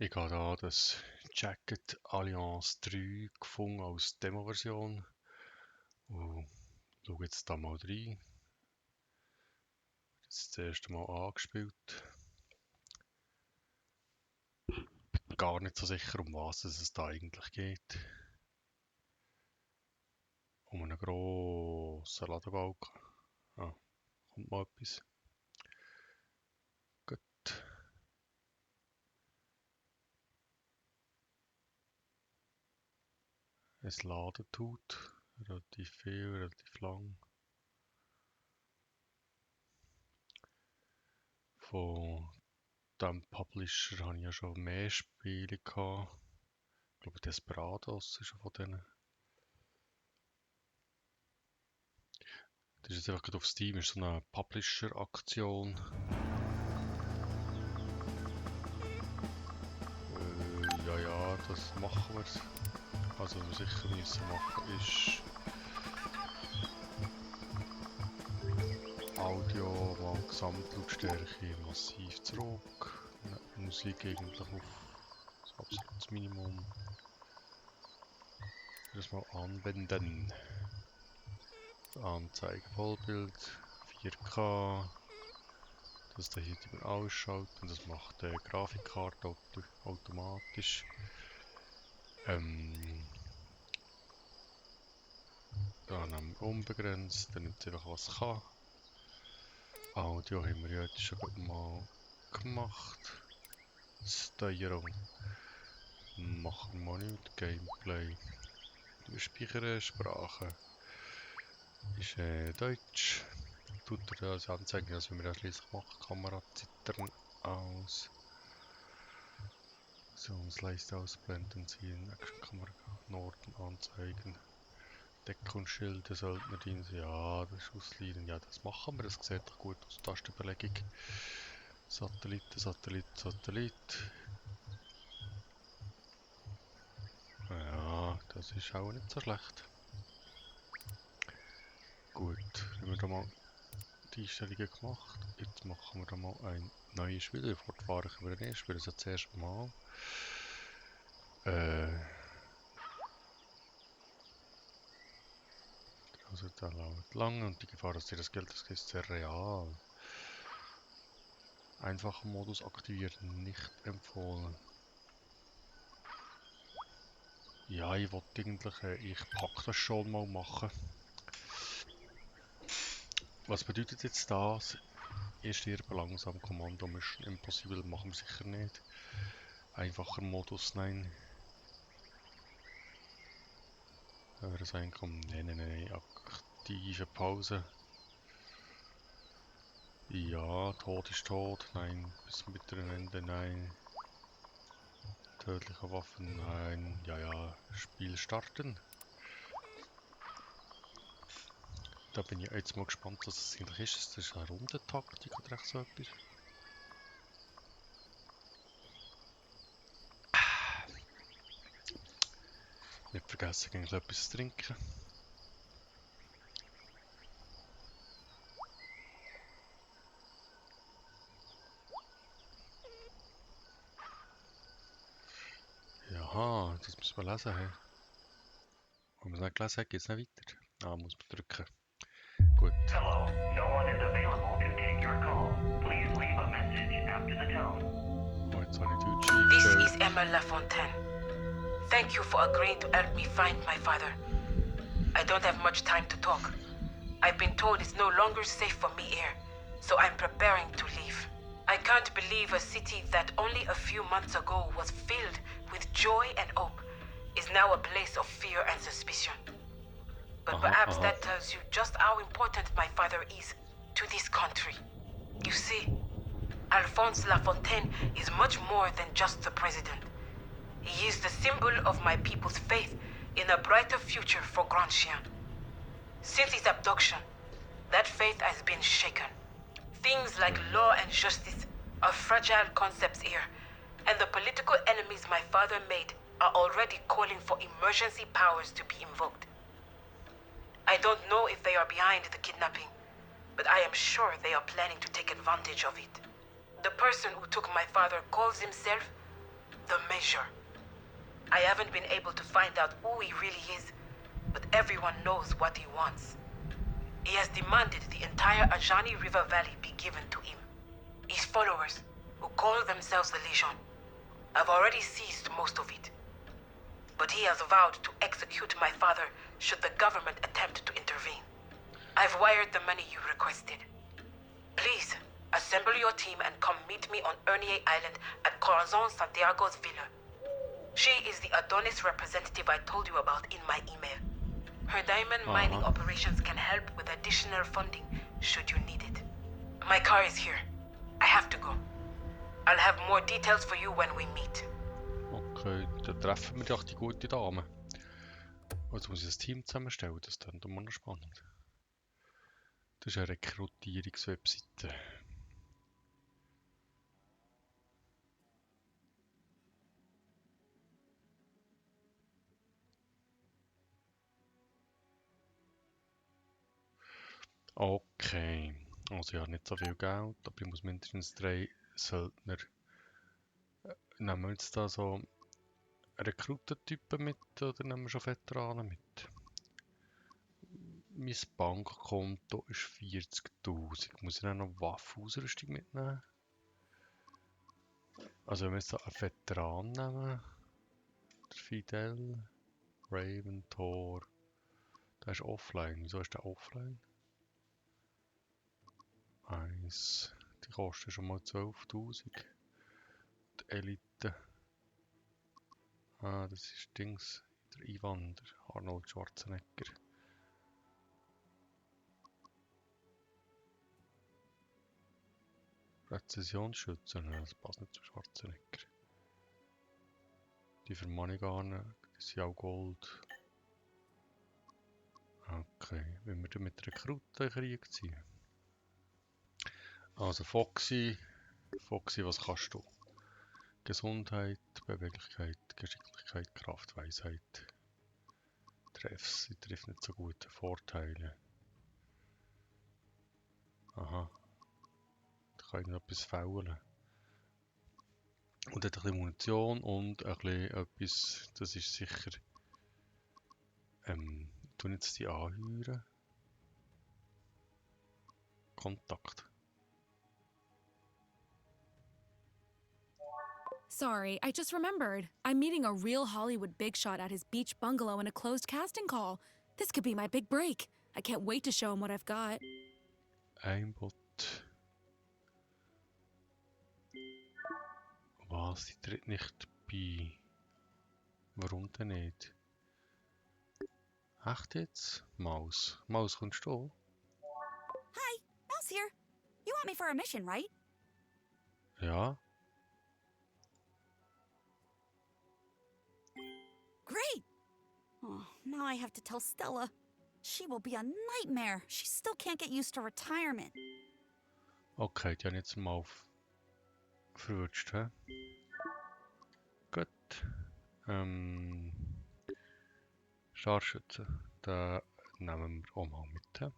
Ich habe da das Jacket Alliance 3 gefunden als Demo-Version und schaue jetzt da mal rein. Das erste Mal angespielt. Bin gar nicht so sicher, um was es da eigentlich geht. Um einen grossen Ladebalken. Ah, kommt mal etwas. Gut. Es laden tut. Relativ viel, relativ lang. Von diesem Publisher habe ich ja schon mehr Spiele gehabt. Ich glaube, Desperados ist schon von denen. Das ist jetzt einfach gerade auf Steam, ist so eine Publisher-Aktion. Ja, das machen wir. Also, was wir sicher müssen machen ist Audio mal Gesamtlautstärke massiv zurück. Musik eigentlich auf das absolutes Minimum. Das mal anwenden. Anzeigen Vollbild, 4K. Das da hier die man ausschalten, das macht die Grafikkarte automatisch. Da nehmen wir unbegrenzt, dann nimmt es einfach was kann. Audio haben wir ja jetzt schon mal gemacht. Steuerung machen wir mal nicht. Gameplay. Wir speichern Sprache. Ist Deutsch. Tut er das anzeigen, als wenn wir das schließlich machen. Kamera zittern aus. So, uns leicht ausblenden, ziehen. Actionkamera Norden anzeigen. Deckungsschilder sollten wir dienen. Ja, das ist ausleihen. Ja, das machen wir. Das sieht doch gut aus. Tastenbelegung. Satellit. Ja, das ist auch nicht so schlecht. Gut, haben wir da mal die Einstellungen gemacht. Jetzt machen wir da mal ein neues Spiel. Fortfahren können wir nicht. Spielen das zuerst mal. Also da dauert lange und die Gefahr, dass dir das Geld das ist sehr real. Einfacher Modus aktivieren, nicht empfohlen. Ja, ich wollte eigentlich, ich pack das schon mal machen. Was bedeutet jetzt das? Ich sterbe langsam, Kommando Mission Impossible machen wir sicher nicht. Einfacher Modus, nein. Wenn wir das einkommen, nein, aktive Pause. Ja, Tod ist tot, nein, bis zum bitteren Ende, nein. Tödliche Waffen, nein, ja, Spiel starten. Da bin ich jetzt mal gespannt, was das eigentlich ist. Das ist eine Rundentaktik oder echt so etwas. Nicht vergessen, eigentlich etwas zu trinken. Jaha, das müssen wir lesen. He? Wenn man es nicht gelesen hat, geht es nicht weiter. Ah, muss man drücken. Gut. Hello, no one is available to take your call. Please leave a message after the tone. Oh, jetzt habe ich Deutsch This eingestellt. is Emma Lafontaine. Thank you for agreeing to help me find my father. I don't have much time to talk. I've been told it's no longer safe for me here, so I'm preparing to leave. I can't believe a city that only a few months ago was filled with joy and hope is now a place of fear and suspicion. But perhaps that tells you just how important my father is to this country. You see, Alphonse Lafontaine is much more than just the president. He is the symbol of my people's faith in a brighter future for Grand Chien. Since his abduction, that faith has been shaken. Things like law and justice are fragile concepts here, and the political enemies my father made are already calling for emergency powers to be invoked. I don't know if they are behind the kidnapping, but I am sure they are planning to take advantage of it. The person who took my father calls himself The Measure. I haven't been able to find out who he really is, but everyone knows what he wants. He has demanded the entire Ajani River Valley be given to him. His followers, who call themselves the Legion, have already seized most of it. But he has vowed to execute my father should the government attempt to intervene. I've wired the money you requested. Please, assemble your team and come meet me on Ernier Island at Corazon Santiago's villa. She is the Adonis representative I told you about in my email. Her diamond mining operations can help with additional funding should you need it. My car is here. I have to go. I'll have more details for you when we meet. Okay, dann treffen wir doch die gute Dame. Also muss ich das Team zusammenstellen, das klingt immer noch spannend. Das ist eine Rekrutierungswebseite. Okay, also ich habe nicht so viel Geld, aber ich muss mindestens 3 Söldner. Nehmen wir jetzt da so Rekrutentypen mit oder nehmen wir schon Veteranen mit? Mein Bankkonto ist 40.000. Muss ich dann noch Waffenausrüstung mitnehmen? Also wenn wir jetzt da einen Veteran nehmen, der Fidel, Raven, Thor, der ist offline. Wieso ist der offline? 1. Die kosten schon mal 12.000. Die Elite. Ah, das ist Dings. Der Ivan, der Arnold Schwarzenegger. Präzisionsschützen, das passt nicht zu Schwarzenegger. Die vermanne ich gar nicht, die sind auch Gold. Okay, wenn wir dann mit Rekruten in Krieg ziehen. Also Foxy, was kannst du? Gesundheit, Beweglichkeit, Geschicklichkeit, Kraft, Weisheit. Sie trifft nicht so gute Vorteile. Aha. Da kann ich noch etwas faulen. Und hat ein bisschen Munition und ein bisschen etwas, das ist sicher. Tun jetzt die anheuern. Kontakt. Sorry, I just remembered. I'm meeting a real Hollywood big shot at his beach bungalow in a closed casting call. This could be my big break. I can't wait to show him what I've got. Aimbot. Was? Die tritt nicht bei. Warum denn nicht? Echt jetzt? Maus. Maus, kommst du? Hi, Mouse here. You want me for a mission, right? Ja. Great! Oh, now I have to tell Stella. She will be a nightmare. She still can't get used to retirement. Okay, die haben jetzt mal verwünscht, hä? Gut. Scharfschütze. Da nehmen wir auch mal mit, hä?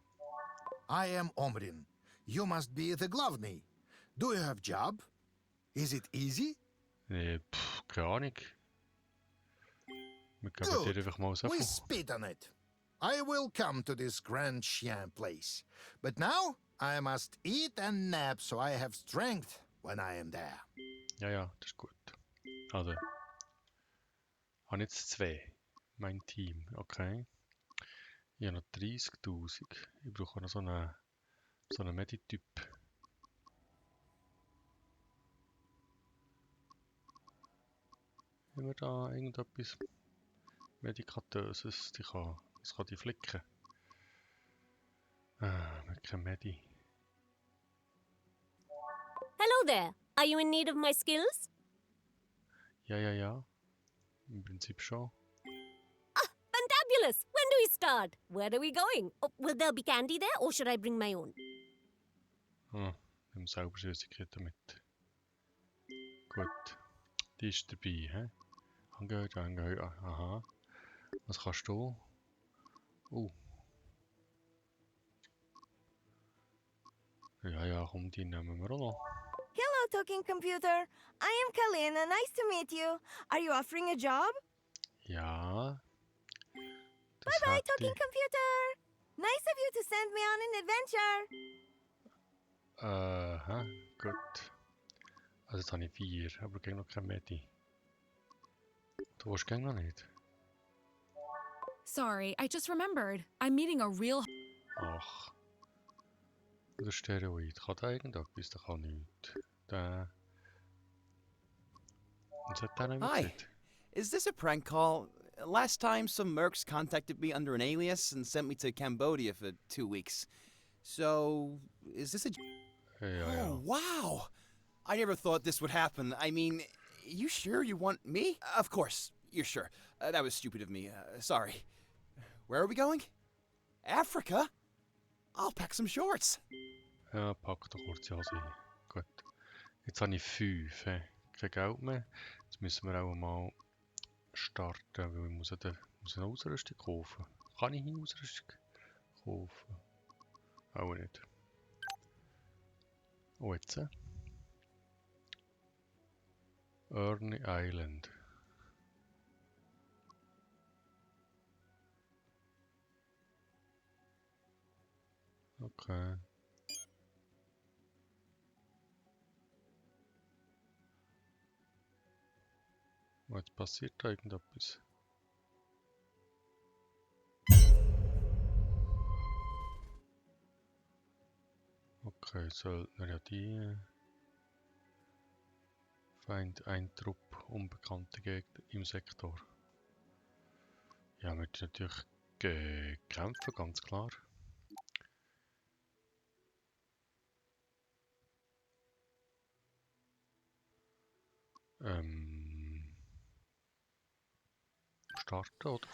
I am Omrin. You must be the Glavny. Do you have job? Is it easy? Nee, keine Ahnung. Wir geben dir einfach mal so We viel. spit on it. I will come to this Grand Chien place. But now I must eat and nap so I have strength when I am there. Ja, das ist gut. Also. Habe jetzt 2. Mein Team, okay. Ich habe noch 30.000. Ich brauche noch so einen Medityp. Haben wir da irgendetwas Medikatöses? Das kann die flicken. Wir haben kein Medi. Hello there. Are you in need of my skills? Ja. Im Prinzip schon. Fantabulous. When do we start? Where are we going? Oh, will there be candy there or should I bring my own? Nimm selber Süßigkeiten mit. Gut. Die ist dabei, hä? Angehört. Aha. Was kannst du? Ja, komm, die nehmen wir auch noch. Hello talking computer. I am Kalina. Nice to meet you. Are you offering a job? Ja. Das Bye bye, hätte talking ich. computer. Nice of you to send me on an adventure. Aha, gut. Also jetzt habe ich 4, aber gegen noch kein Medi. Du willst gegen noch nicht? Sorry, I just remembered. I'm meeting a real. Ach. Der Steroid. Kann der irgendetwas? Der kann nichts. Der... Und hat der nicht mehr Hi. gesagt? Is this a prank call? Last time, some mercs contacted me under an alias and sent me to Cambodia for 2 weeks. So, is this a... Ja, ja. Oh, wow! I never thought this would happen. I mean, you sure you want me? Of course, you're sure. That was stupid of me. Sorry. Where are we going? Africa? I'll pack some shorts. Ja, pack doch kurz die Hose ein. Gut. Jetzt habe ich 5. Kein Geld mehr. Jetzt müssen wir auch mal starten, weil ich muss eine Ausrüstung kaufen. Kann ich eine Ausrüstung kaufen? Auch nicht. Oh, jetzt. Ernie Island. Okay. Was passiert da irgendetwas? Okay, Söldner, ja die. Feind ein Trupp, unbekannte Gegner im Sektor. Ja, wir müssen natürlich kämpfen, ganz klar. Starten, oder?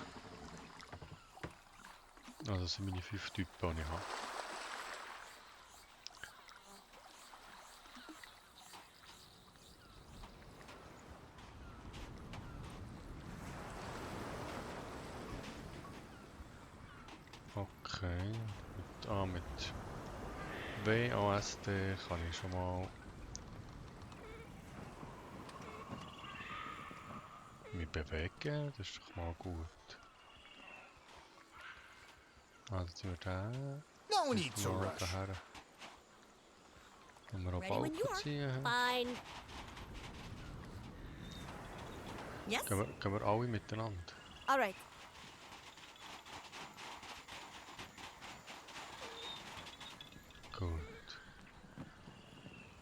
Also das sind meine 5 Typen, die ich habe. Okay, mit WASD kann ich schon mal mich bewegen, das ist doch mal gut. Also sind wir da. No need to Mal rush. daher. Wenn wir auch Ready when you Balken are. ziehen. Fine. Yes? Gehen wir alle miteinander. All right. Gut.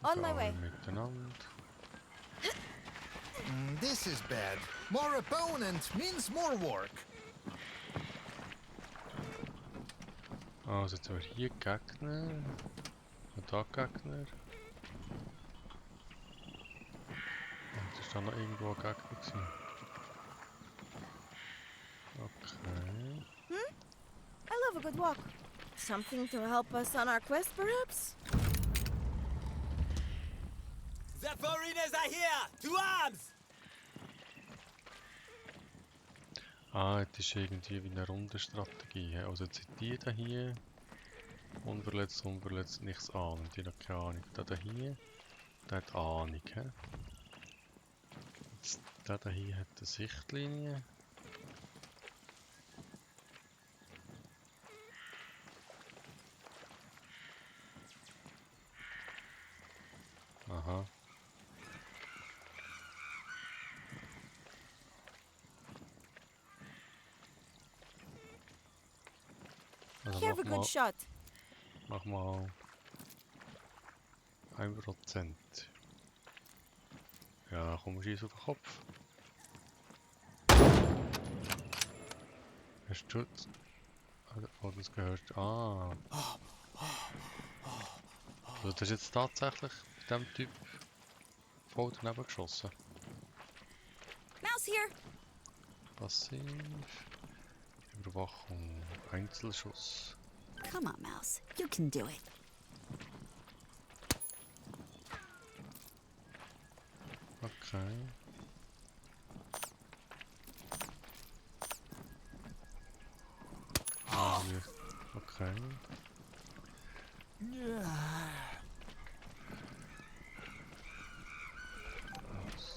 On Gehen my alle way. miteinander. This is bad. More opponent means more work. Also jetzt haben wir hier Gegner. Und da Gegner. Und ist da noch irgendwo ein Gegner gewesen? Okay. I love a good walk. Something to help us on our quest, perhaps? The foreigners are here! To arms! Ah, das ist irgendwie wie eine Rundenstrategie. He? Also jetzt sind die da hier. Unverletzt, nichts ahnen. Die haben keine Ahnung. Der da hier, der hat Ahnung. He? Jetzt, der da hier hat eine Sichtlinie. Aha. Also Have a good shot. mach mal 1%. Ja, komm, schieß auf den Kopf. Hast du das gehört? Ah. Also das ist jetzt tatsächlich bei dem Typ voll daneben geschossen. Mouse here. Passiv. Überwachung. Einzelschuss. Come on, Mouse. You can do it. Okay. Ah, hier. Okay.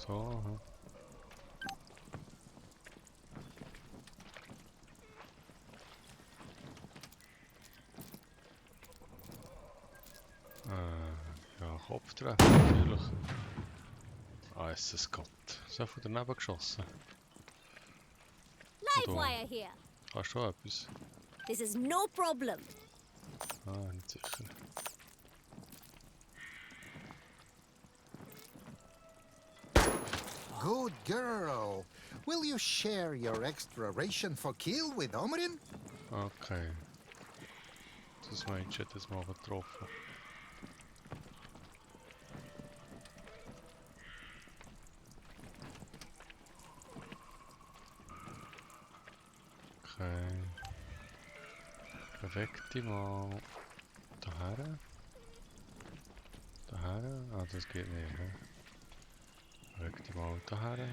So, aha. Ja, Kopftreffer natürlich. Ah, ist es Gott. So von daneben geschossen. Live Oder wire here. hast du auch etwas? This is no problem. Ah, nicht sicher. Good girl. Will you share your extra ration for Kiel with Omrin? Okay. Das Mädchen hat das mal getroffen. Okay. Beweg dich mal daher. Daher? Ah, das geht nicht. He? Beweg dich mal daher.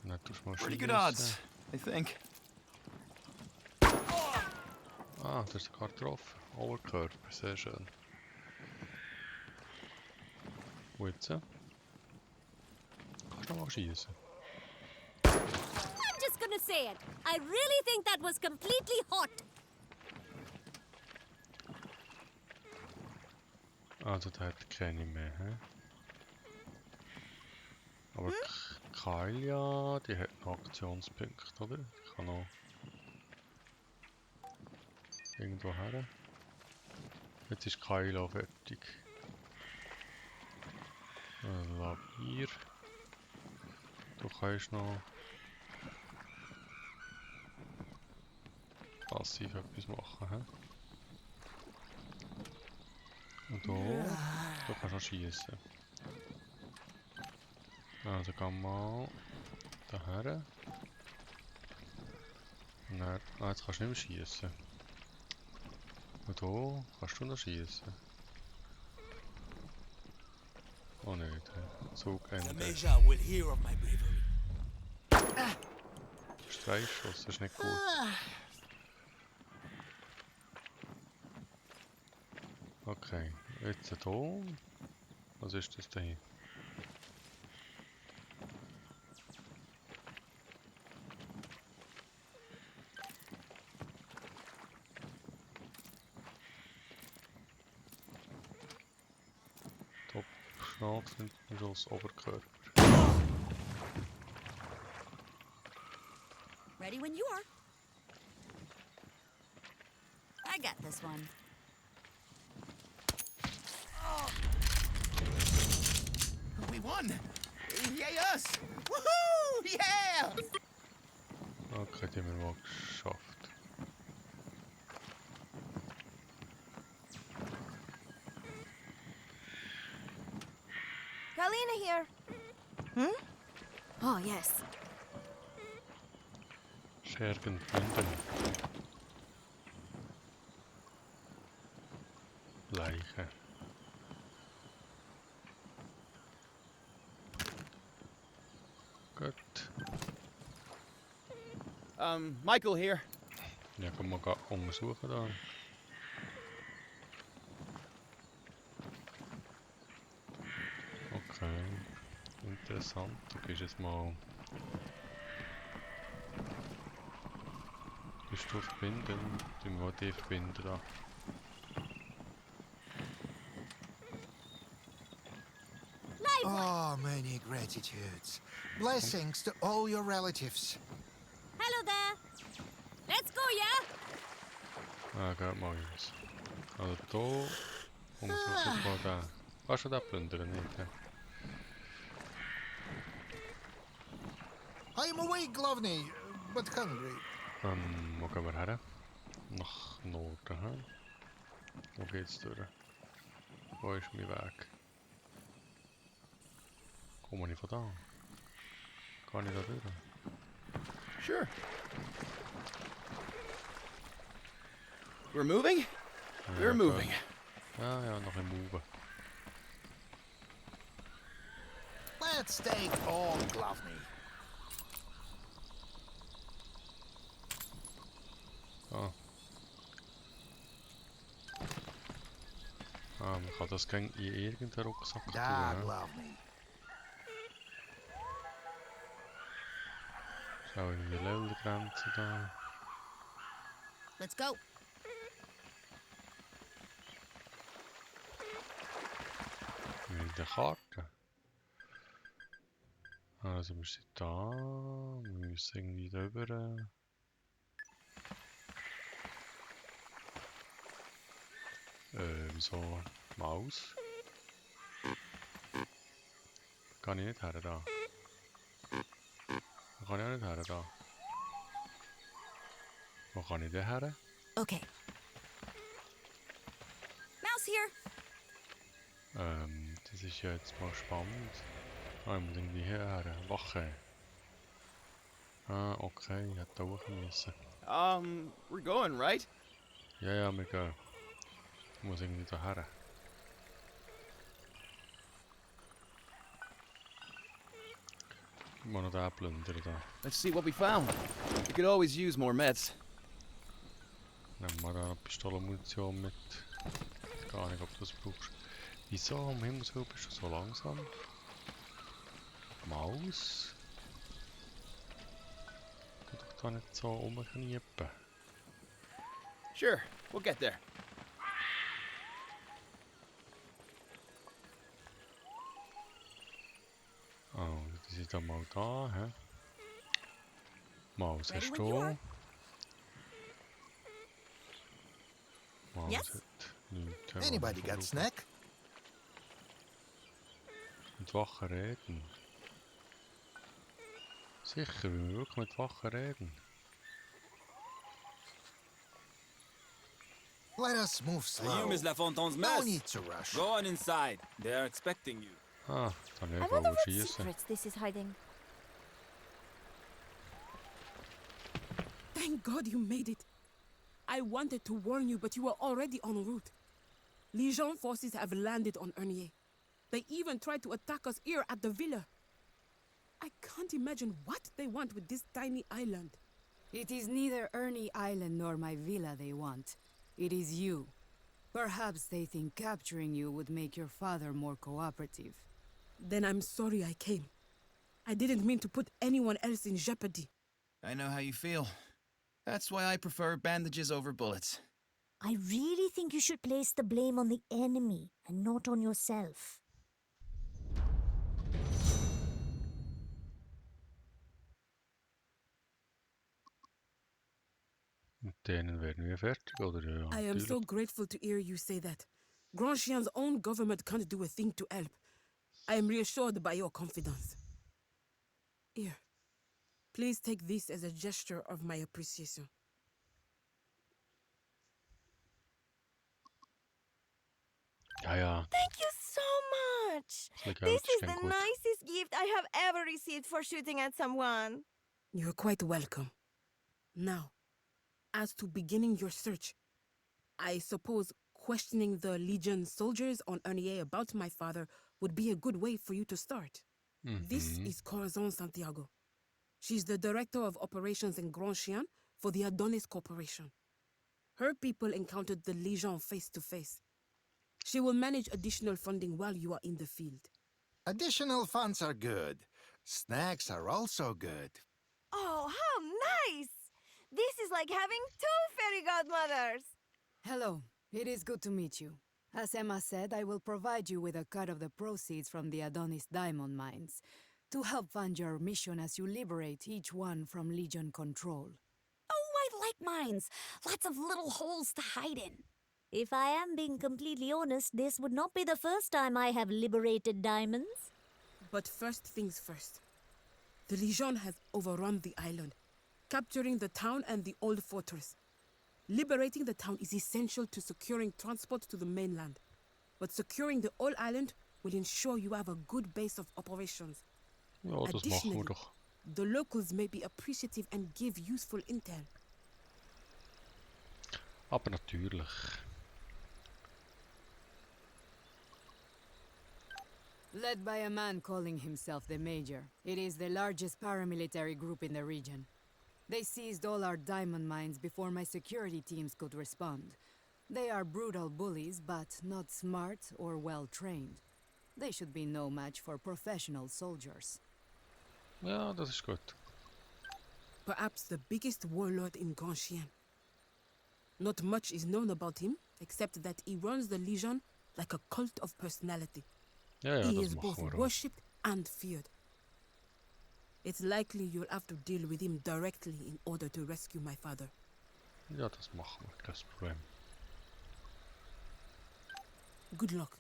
Und dann tust du mal Pretty good schiessen. odds, I think. Ah, das ist gerade getroffen. Oberkörper, sehr schön. Und jetzt? Kannst du noch mal schiessen? I'm just gonna say it. I really think that was completely hot. Also, der hat keine mehr. He? Aber Kalia, die hat noch Aktionspunkte, oder? Ich kann noch irgendwo her. Jetzt ist Kaila fertig. Lavier. Du kannst noch passiv etwas machen. He? Und du kannst noch schiessen. Also gehen wir mal daher. Und dann, jetzt kannst du nicht mehr schiessen. Und hier kannst du noch schiessen. Oh nicht, Zugende. Zameja will hear of my bravery. Streifschuss, das ist nicht gut. Okay, jetzt hier. Was ist das denn hier? Top Schnauze und Schuss Oberkörper. Ready when you are. I got this one. We won! Yay us! Woohoo! Yeah! Okay, die haben wir mal geschafft. Galena here. Oh, yes. Schergen Bünden. Leiche. Gut. Michael here. Ja, kann man gar untersuchen da. Okay. Interessant. Du gehst jetzt mal. Bist du verbinden? Du musst die verbinden da. Oh, many gratitudes. Blessings to all your relatives. Hello there. Let's go, yeah? Ah, geht mal eins. Also da. Untersuchen wir da. Kannst du da plündern, nicht? I'm awake, Glovny, but hungry. Wo gehen wir her? Nach Norden, hä? Wo geht's durch? Wo ist mein Weg? Komme ich von da? Kann ich da durch? Sure. We're moving? We're moving. Ja, ja, noch im Move. Let's take all Glovny. Ah. Man kann das gegen in irgendeinen Rucksack tun. Dog Ne? love me. Ist auch irgendwie Levelgrenze da. Let's go. In der Karte. Also wir sind da. Wir müssen irgendwie drüber. Wieso Maus? Kann ich nicht her da? Kann ich auch nicht her da? Wo kann ich denn her? Okay. Mouse here. Das ist ja jetzt mal spannend. Ah, ich muss irgendwie hierher. Wache. Ah, okay, ich hätte da hoch müssen. We're going, right? Ja, ja, wir gehen. Ich muss irgendwie da her. Ich muss noch den plündern da. Let's see what we found. We could always use more meds. Nehmen wir da noch Pistolenmunition mit. Ich weiß gar nicht, ob du das brauchst. Wieso, um Himmels Willen, bist du so langsam? Maus? Geh doch da nicht so rumkniepen. Sure, we'll get there. Oh, die sind dann mal da, hä? Maus Ready hast when you du? are. Maus Yes? hat nichts. Anybody got snack? Mit Wachen reden. Sicher, wenn wir wirklich mit Wachen reden. Let us move Are you slow. Miss LaFontaine's No mess? need to rush. Go on inside. They are expecting you. Ah, dann I nicht wonder wohl what schießen. secrets this is hiding. Thank God you made it. I wanted to warn you, but you were already en route. Legion forces have landed on Ernier. They even tried to attack us here at the villa. I can't imagine what they want with this tiny island. It is neither Ernie Island nor my villa they want. It is you. Perhaps they think capturing you would make your father more cooperative. Then I'm sorry I came. I didn't mean to put anyone else in jeopardy. I know how you feel. That's why I prefer bandages over bullets. I really think you should place the blame on the enemy and not on yourself. Mit denen werden wir fertig, oder? Ja, I am so natürlich. grateful to hear you say that. Grandchien's own government can't do a thing to help. I am reassured by your confidence. Here, please take this as a gesture of my appreciation. Ja, ja. Thank you so much. Das Geld This ist is gern the gut. nicest gift I have ever received for shooting at someone. You're quite welcome. Now, as to beginning your search, I suppose questioning the Legion soldiers on Ernier about my father would be a good way for you to start. This is Corazon Santiago. She's the director of operations in Grand Chien for the Adonis Corporation. Her people encountered the Legion face to face. She will manage additional funding while you are in the field. Additional funds are good. Snacks are also good. Oh, how nice! This is like having two fairy godmothers. Hello, it is good to meet you. As Emma said, I will provide you with a cut of the proceeds from the Adonis diamond mines to help fund your mission as you liberate each one from Legion control. Oh, I like mines. Lots of little holes to hide in. If I am being completely honest, this would not be the first time I have liberated diamonds. But first things first. The Legion has overrun the island, capturing the town and the old fortress. Liberating the town is essential to securing transport to the mainland. But securing the whole island will ensure you have a good base of operations. Ja, das machen wir Additionally, doch. the locals may be appreciative and give useful intel. Aber natürlich. Led by a man calling himself the Major, it is the largest paramilitary group in the region. They seized all our diamond mines before my security teams could respond. They are brutal bullies, but not smart or well trained. They should be no match for professional soldiers. Ja, das ist gut. Perhaps the biggest warlord in Grand Chien. Not much is known about him, except that he runs the Legion like a cult of personality. Ja, He das is both machen wir auch. worshipped and feared. It's likely you'll have to deal with him directly in order to rescue my father. Ja, das machen wir, kein Problem. Good luck.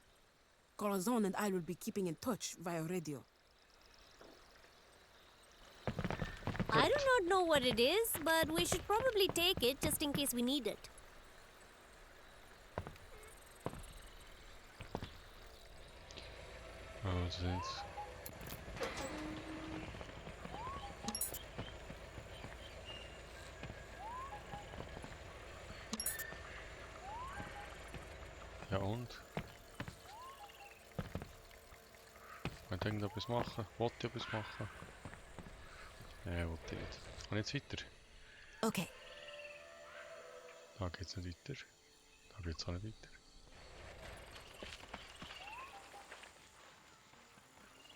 Corazon and I will be keeping in touch via radio. I do not know what it is, but we should probably take it just in case we need it. Also jetzt. Ja und? Ich denke, etwas machen. Wollte ich etwas machen? Nein, wollte ich nicht. Und jetzt weiter. Okay. Da geht's nicht weiter. Da geht's auch nicht weiter.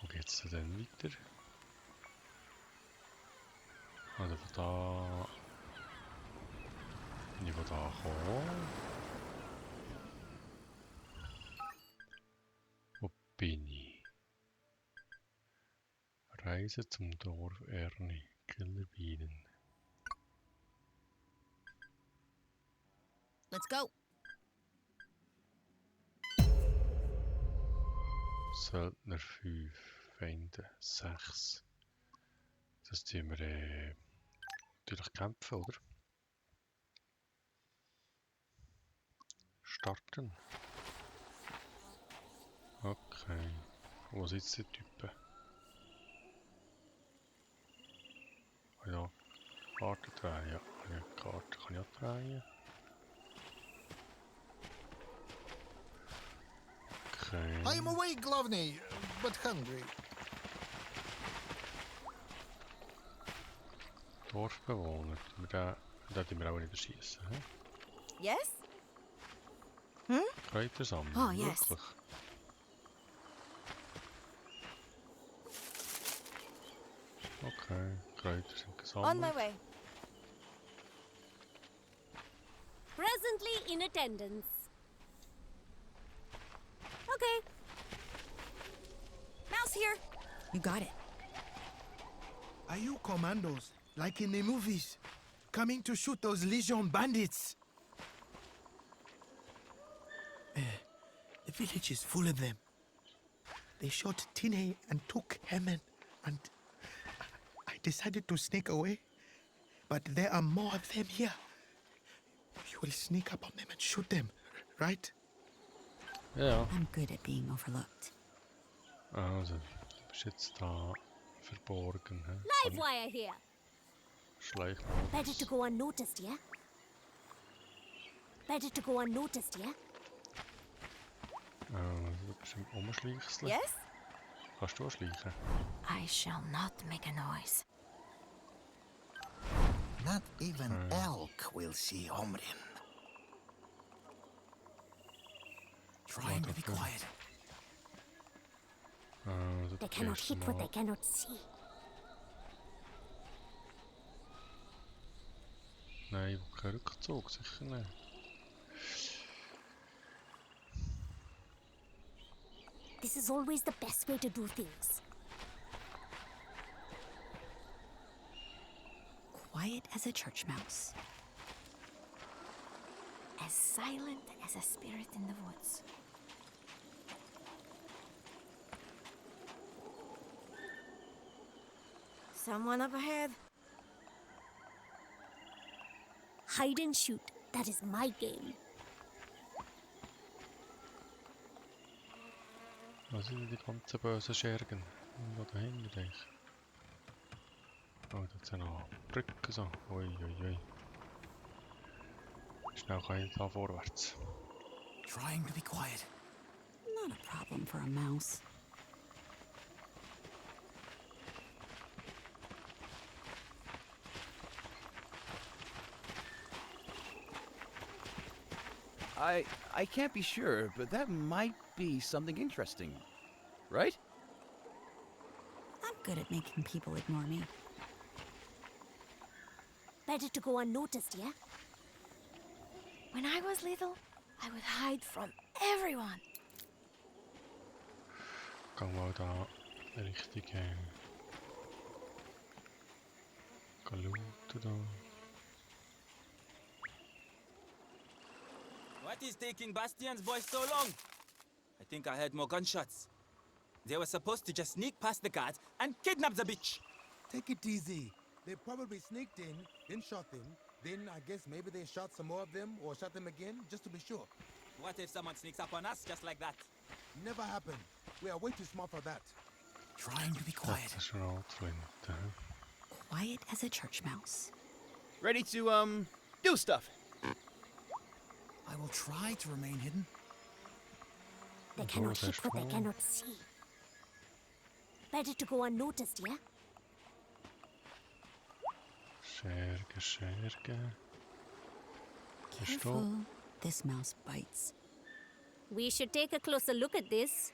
Wo geht's denn weiter? Also von da... Bin ich von da gekommen? Wo bin ich? Reise zum Dorf Ernie. Killerbienen. Let's go. Söldner 5, Feinde 6. Das tun wir natürlich kämpfen, oder? Starten. Okay. Wo sitzt der Typ? Ah ja. Karte drehen, ja. Ja, Karte kann ich auch drehen. Okay. I am awake, Glovny, but hungry. Dorfbewohner. Da tun wir auch nicht erschießen. Yes? Kräuter sammeln. Oh, yes. Wirklich. Okay, Kräuter sind gesammelt. On my way. Presently in attendance. Okay. Mouse here. You got it. Are you commandos, like in the movies, coming to shoot those Legion bandits? The village is full of them. They shot Tine and took Hammond, and I decided to sneak away. But there are more of them here. You will sneak up on them and shoot them, right? Ja. I'm good at being overlooked. Also, du bist jetzt da verborgen. Live wire here. Schleichmodus. Better to go unnoticed, yeah? Better to go unnoticed, yeah? Du bist im Umschleichseln. Yes? Kannst du auch schleichen? I shall not make a noise. Not even elk will see Omrin. Trying to be quiet. Also, They cannot hit what they cannot see. Nein, kein Rückzug, sicher nicht. This is always the best way to do things. Quiet as a church mouse. As silent as a spirit in the woods. Someone up ahead. Hide and shoot. That is my game. Was sind die ganzen bösen Schergen? Da dahinter, denke ich. Oh, da sind noch Brücken so. Ui, ui, ui. Schnell kann ich da vorwärts. Trying to be quiet. Not a problem for a mouse. I can't be sure, but that might be something interesting. Right? I'm good at making people ignore me. Better to go unnoticed, yeah? When I was little, I would hide from everyone. Gehen wir da richtig looten da. What is taking Bastian's boys so long? I think I heard more gunshots. They were supposed to just sneak past the guards and kidnap the bitch. Take it easy. They probably sneaked in, then shot them. Then I guess maybe they shot some more of them or shot them again, just to be sure. What if someone sneaks up on us just like that? Never happened. We are way too smart for that. Trying to be quiet. Das ist eine Rotflinte. Quiet as a church mouse. Ready to, do stuff. I will try to remain hidden. They cannot hit what they cannot see. Better to go unnoticed, yeah? Scherge. Careful. This mouse bites. We should take a closer look at this.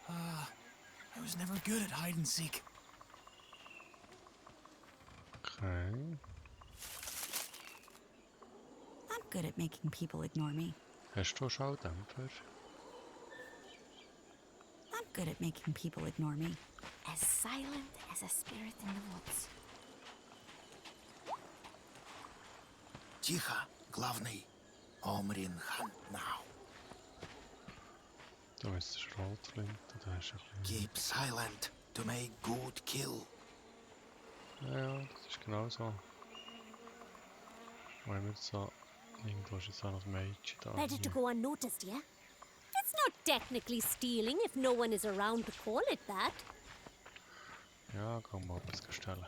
I was never good at hide and seek. Okay. I'm good at making people ignore me. Hast du Schalldämpfer? I'm good at making people ignore me. As silent as a spirit in the woods. Тихо, главный. Omrin hunt now. Da ist die Schrotflinte, da ist ein bisschen... Keep silent to make good kill. Ja, das ist genau so. Wenn wir so... Irgendwo ist jetzt auch noch ein Mädchen da. Better to go unnoticed, yeah? It's not technically stealing if no one is around to call it that. Ja, gehen wir etwas stellen.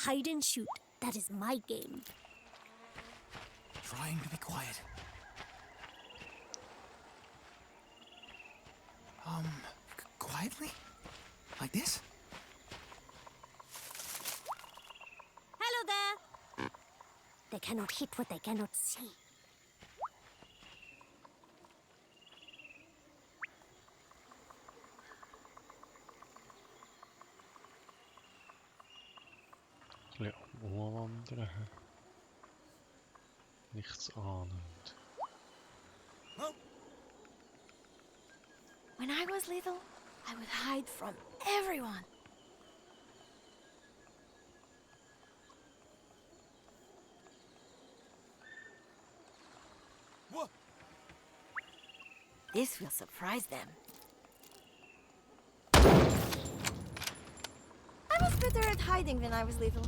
Hide and shoot. That is my game. Trying to be quiet. Quietly? Like this? Hello there. They cannot hit what they cannot see. Ein bisschen umwandern. Nichts ahnend. When I was little, I would hide from everyone. What? This will surprise them. I was better at hiding when I was little.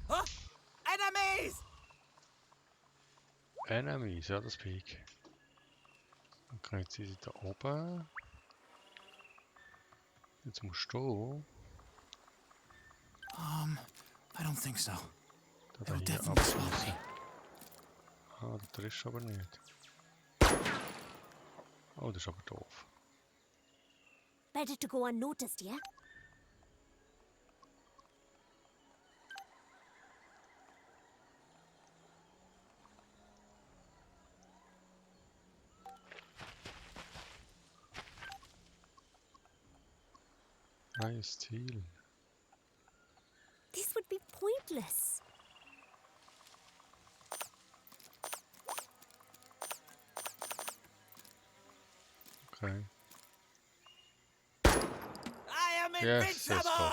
Huh? Enemies! Enemies, ja, das Peak. Okay, jetzt sind sie da oben. Jetzt musst du... I don't think so. Da It'll hier definitely swallow abschließen. me. Ah, der ist aber nicht. Oh, das ist aber doof. Better to go unnoticed, yeah? Neues Ziel. This would be pointless. Okay. I am Yes, yes, invincible!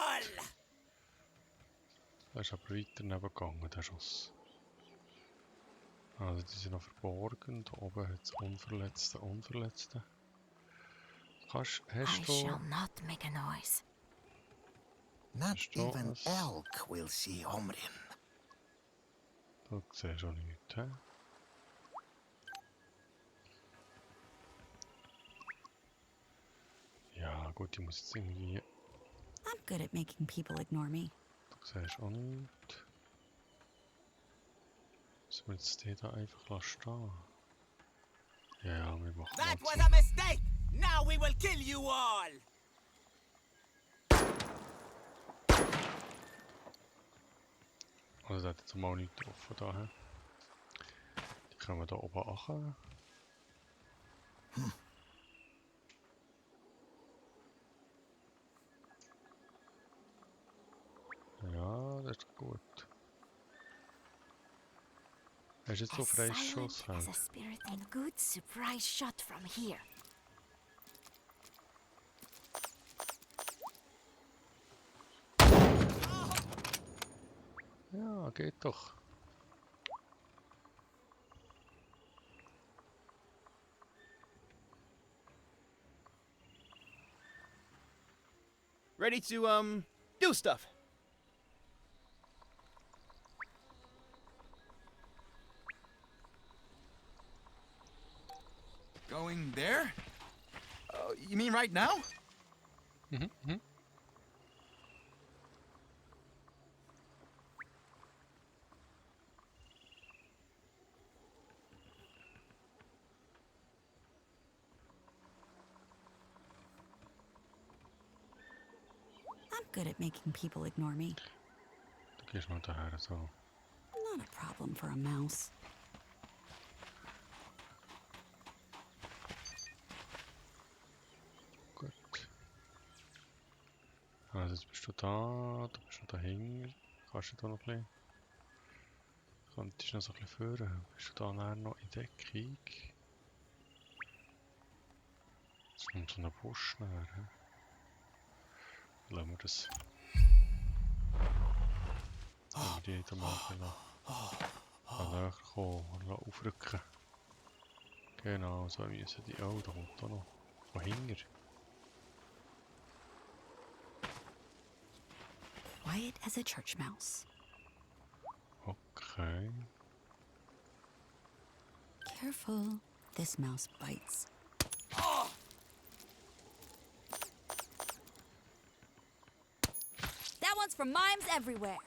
Da ist aber weiter nebengegangen, der Schuss. Also die sind noch verborgen. Da oben hat es Unverletzte. Hast I du... shall not make a noise. Not Hast du even was? elk will see Omrin. Da siehst du auch nichts, hä? Ja gut, ich muss jetzt irgendwie... I'm good at making people ignore me. Da siehst du auch nichts. Müssen wir jetzt den da einfach stehen? Ja, wir machen That was das. a mistake! Now we will kill you all! Also, das hat jetzt mal nichts offen da. He? Die können wir da oben machen. Ja, das ist gut. Hast du jetzt so As freies silent Schussfeld? as a spirit and good surprise shot from here. Ja, geht doch. Ready to, do stuff. Going there? You mean right now? Mhm. I'm good at making people ignore me. Du gehst mal daher so. Not a problem for a mouse. Gut. Also jetzt bist du da, du bist noch dahinter. Kannst du da noch ein bisschen? Könntest du noch so ein bisschen führen? Bist du da nachher noch in Deckung? Jetzt kommt so ein Busch nachher. Lassen wir das. Wenn wir die da mal näher kommen und aufrücken. Genau, so müssen die. Oh, da kommt da noch. Von hinten. Quiet as a church mouse. Okay. Careful. This mouse bites. That one's for mimes everywhere.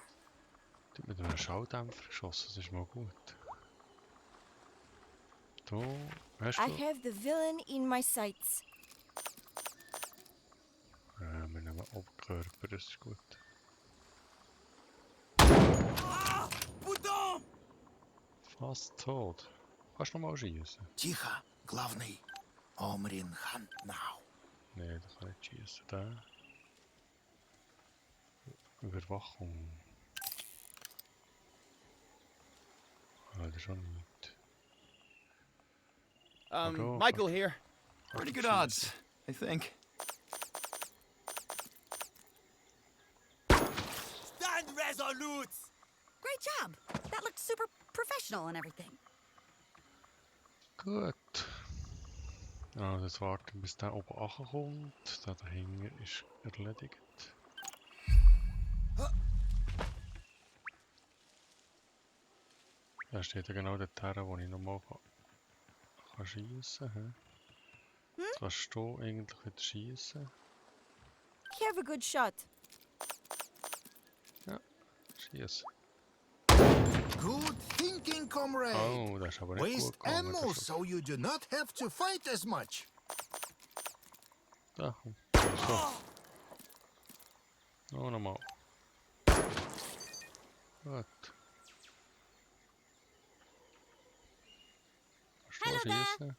Du hast mit einem Schalldämpfer geschossen, das ist mal gut. Du, hast I du... have the villain in my sights. Wir nehmen Oberkörper, das ist gut. Fast tot. Kannst du noch mal schießen? Тихо, главный. Omrin hunt now. Nein, das kann nicht schießen. Der. Überwachung. Ah, das ist schon nicht. Hallo, Michael here. Pretty good odds, I think. Stand resolute! Great job. That looked super professional and everything. Gut. Also jetzt warten, bis der oben ankommt. Der dahinter ist erledigt. Da steht ja genau der Terra, wo ich nochmal kann schiessen kann. Kannst du eigentlich wieder schiessen? You have a good shot. Ja, schiessen. Good thinking, comrade. Oh, das ist aber nicht Waste gut gegangen. ammo so you do not have to fight as much. Da, komm. So. Oh, nochmal. Gut. Kannst du schiessen?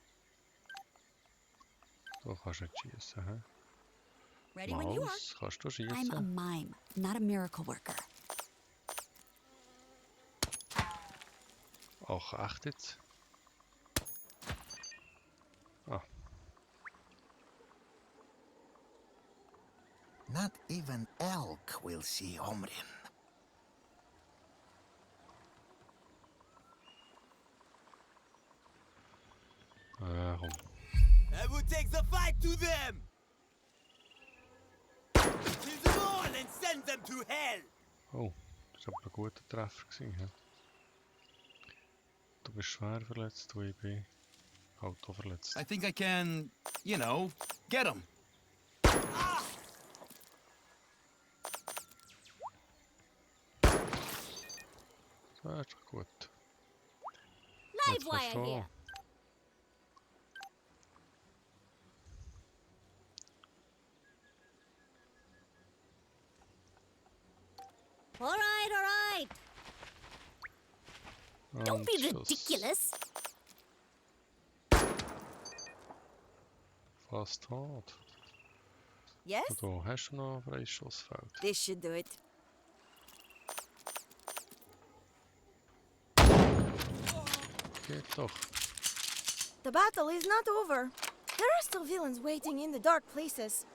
Du kannst nicht schiessen, hä? Ready when you are. Maus, kannst du I'm a schiessen? mime, not a miracle worker. Ach, echt jetzt? Ah, Not even elk will see Omrin. komm. I will take the fight to them! Kill them all and send them to hell! Oh, das war aber ein guter Treffer gewesen, hä? Du bist schwer verletzt, du, ich bin halt auch verletzt. I think I can, you know, get him. Das ist doch gut. Live Jetzt kannst wire du here. Alright. Don't Und be Schuss. ridiculous. Fast tot. Yes? Da hast du noch ein freies Schussfeld. This should do it. Geht doch. The battle is not over. There are still villains waiting in the dark places.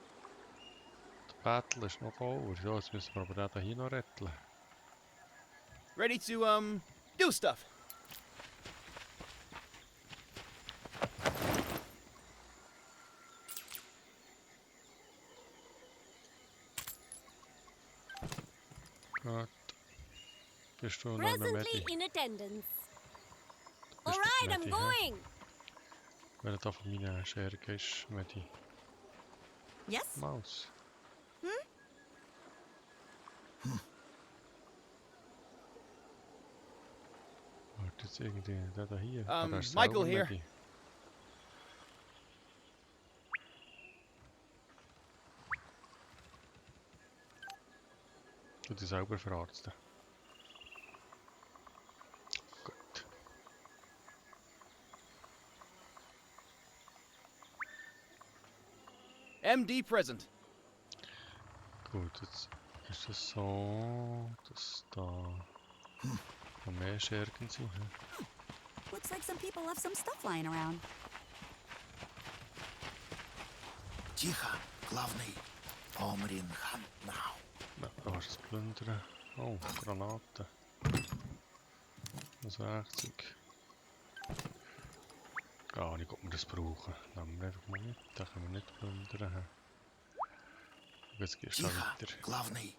Der Battle ist noch over. Ja, jetzt müssen wir aber den hier noch retten. Ready to, do stuff. Gut. Bist du noch eine Presently Medi? in attendance. Bist du Alright, I'm Medi, hä? going. Wenn du da von meiner Schere gehst, Medi. Yes? Maus. Warte jetzt irgendwie der da hier. Der ist Michael selber here. Medi. Du dich selber verarzten. Gut. MD present. Gut, jetzt ist es so, dass da noch mehr Schergen sind. hä? Looks like some people left some stuff lying around. Тихо, главный. Omrin Hand now. Ja, da kannst du es plündern. Oh, Granaten. Das Werkzeug. Gar nicht, ob wir das brauchen. Nehmen wir einfach mal mit. Da können wir nicht plündern. hä? Jetzt gehst du da Тихо, weiter. главный.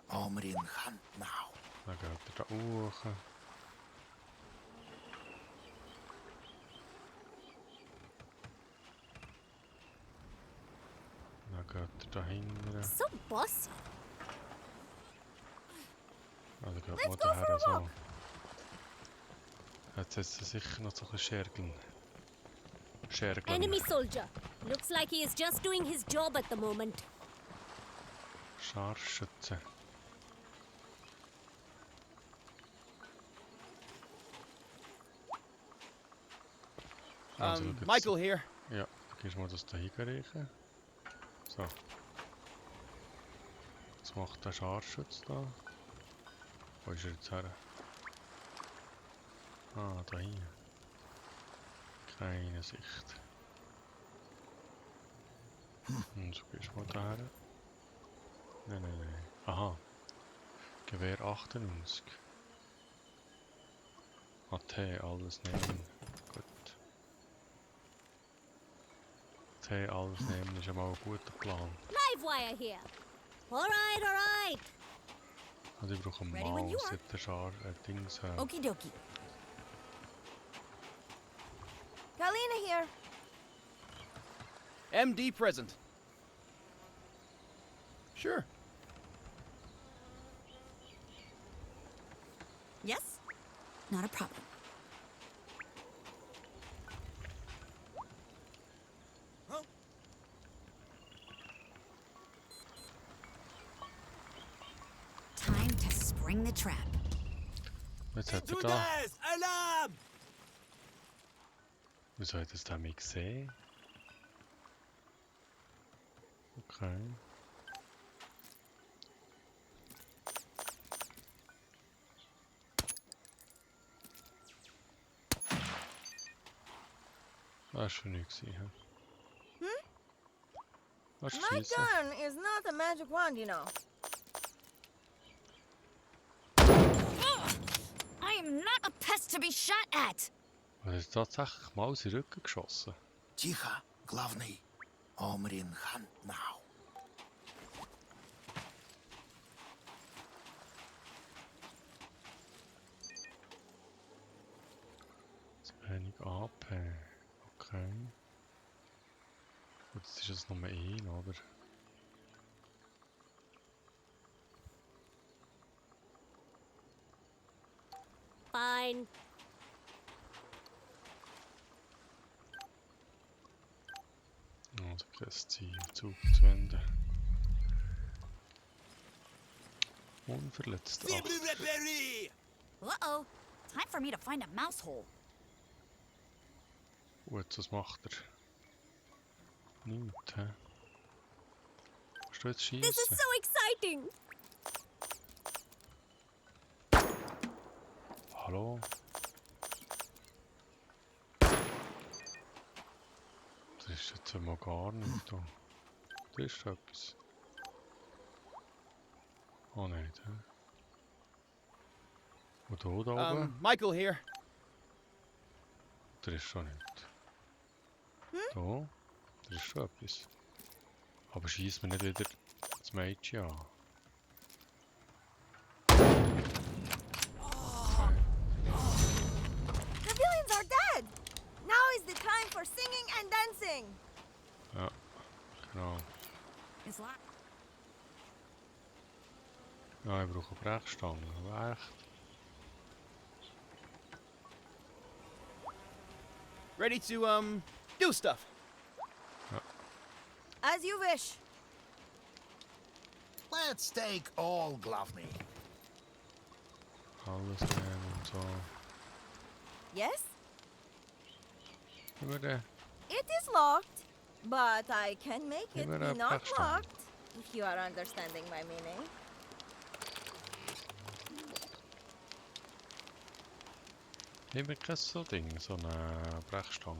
Omrin Hand now. Dann geht er da hoch. Dann geht er da hinten. So bossy. Also geht Let's mal go for daher a so. walk. Jetzt hat sie sicher noch so ein Schergeln. Schergeln. Enemy soldier. Looks like he is just doing his job at the moment. Scharfschütze. Also, schau jetzt. Michael here. Ja, gehst mal das da hinreichen. So. Jetzt macht der Scharfschütze da. Wo ist er jetzt her? Ah, da hier. Keine Sicht. Und so gehst du mal da her. Nein. Aha. Gewehr 98. AT, alles nehmen. Gut. AT, alles nehmen ist einmal ein guter Plan. Livewire here. Alright. Also ich brauche einen Ready when you Maus, are. Dings. Okie dokie. Kalina here. MD present. Sure. Yes? Not a problem. Time to spring the trap. Jetzt hat er da. Intruders! Alarm! Wieso hat er es da nicht gesehen? Okay. Das war schon nicht gewesen, hä? Was My schießen? gun is not a magic wand, you know. I am not a pest to be shot at. Er hat tatsächlich mal in den Rücken geschossen. Тихо, главный. Omrin Hand now. Zu wenig AP. Okay. Gut, jetzt ist es Nummer 1, oder? Fine. Also kein Ziel, Zug zu wenden. Unverletzt. Uh-oh. Time for me to find a mouse hole. Gut, was macht er? Nichts, hä? Kannst du jetzt schießen? This is so exciting! Hallo? Das ist jetzt mal gar nicht da. Das ist etwas. Oh nein, hä? Und da oben? Michael here. Das ist schon nicht. Da? Das ist schon etwas. Aber schießt mir nicht wieder das Mädchen an. The villains are dead! Now is the time for singing and dancing! Ja, genau. Is la- Ja, ich brauche Brechstangen. Aber echt. Ready to, do stuff. As you wish. Let's take all Glovny. Alles nehmen und so. Yes? Immer der. It is locked, but I can make it Immer be der not Brechstangen. locked, if you are understanding my meaning. Nehmen wir kein so Ding, so eine Brechstange.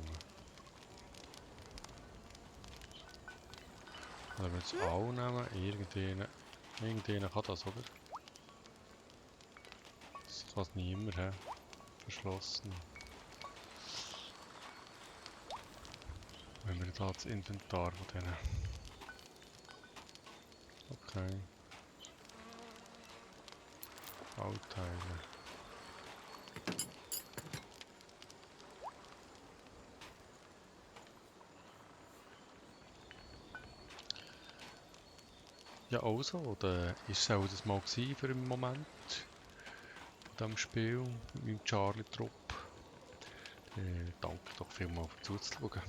Oder wir jetzt alle nehmen, irgendeiner kann das, oder? Das kann es niemand haben. Verschlossen. Wenn wir da das Inventar von denen. Okay. Bauteile. Ja, also, oder ist es auch das mal gewesen für einen Moment von diesem Spiel mit meinem Charlie-Trupp. Danke doch vielmals für zuzuschauen.